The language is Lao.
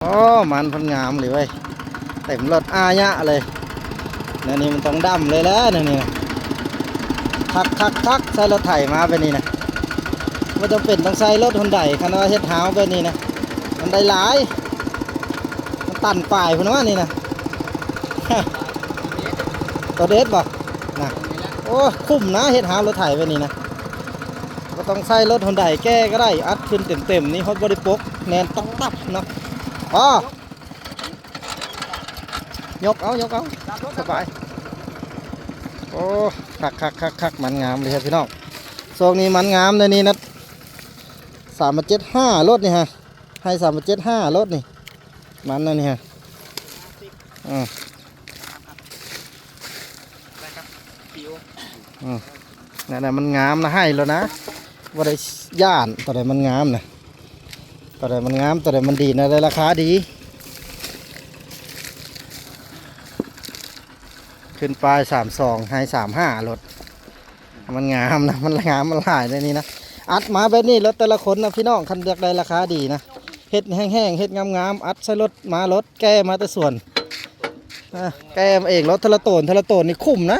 ໂອ້ ມັນເພິ່ນງາມເລີຍເວີຍ ເຕັມລົດອາຍະເລີຍ. ແນວນີ້ມັນຕ້ອງດຳເລີຍແຫຼະ ແນວນີ້ນະ ຄັກໆໆ ໃຊ້ລົດໄຖມາແບບນີ້ນະ ບໍ່ຈຳເປັນຕ້ອງໃຊ້ລົດຮຸນໄດ ຄັນວ່າເຮັດຮາວແບບນີ້ນະ ມັນໄດ້ຫຼາຍ ມັນຕັນປາຍພຸ້ນວ່ານີ້ນະ ຕົວເດັດບໍ່ນະ. ໂອ້ ຄຸ້ມນະ ເຮັດຮາວລົດໄຖແບບນີ້ນະ ບໍ່ຕ້ອງໃຊ້ລົດຮຸນໄດແກ່ກໍໄດ້ ອັດຂຶ້ນເຕັມໆ ນີ້ຮອດບໍ່ໄດ້ປົກ ແໜ້ນຕັບໆ ເນາະ. ອໍ ຍົກເອົາ ຍົກເອົາ ສະບາຍ. ໂອ້ ຄັກໆໆໆ ມັນງາມເລີຍພີ່ນ້ອງ ຊ່ວງນີ້ມັນງາມໃນນີ້ນະ. ສາມພັນເຈັດຫ້າ ລົດນີ້ຮະ ໃຫ້ສາມພັນເຈັດຫ້າ ລົດນີ້ ມັນອັນນີ້ຮະ ອື ອື ນັ້ນນະ ມັນງາມນະ ໃຫ້ແລ້ວນະ ບໍ່ໄດ້ຢ້ານ. ຕົວໃດມັນງາມນະ ຕົວໃດມັນງາມ ຕົວໃດມັນດີນະ ໄດ້ລາຄາດີ. ຂຶ້ນປ້າຍສາມສອງ ໃຫ້ສາມຫ້າ ລົດ ມັນງາມນະ ມັນງາມ ມັນຫຼາຍໃນນີ້ນະ. ອັດມາແບບນີ້ ລົດແຕ່ລະຄົນນະພີ່ນ້ອງ ຄັນຢາກໄດ້ລາຄາດີນະ ເຮັດແຫ້ງໆ ເຮັດງາມໆ ອັດໃສ່ລົດມາ ລົດແກ່ມາແຕ່ສວນ ອາ ແກ່ມາເອງ ລົດເທື່ອລະໂຕນ ເທື່ອລະໂຕນນີ້ຄຸ້ມນະ.